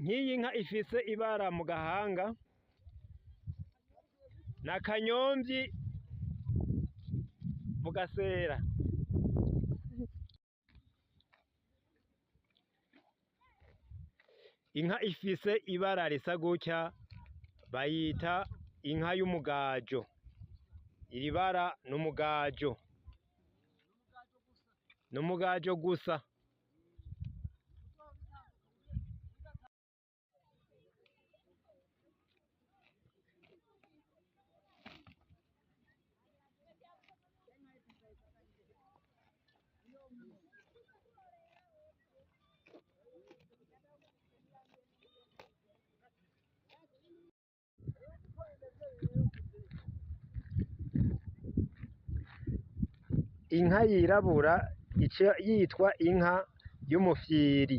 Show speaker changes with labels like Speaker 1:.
Speaker 1: Nk'iyi nka ifise ibara mu gahanga na Kanyomvyi Bugasera. Inka ifise ibara risa gutya bayita inka y'umugajo. Iri bara n'umugajo, n'umugajo gusa. Inka yirabura ica yitwa inka y'umufyiri.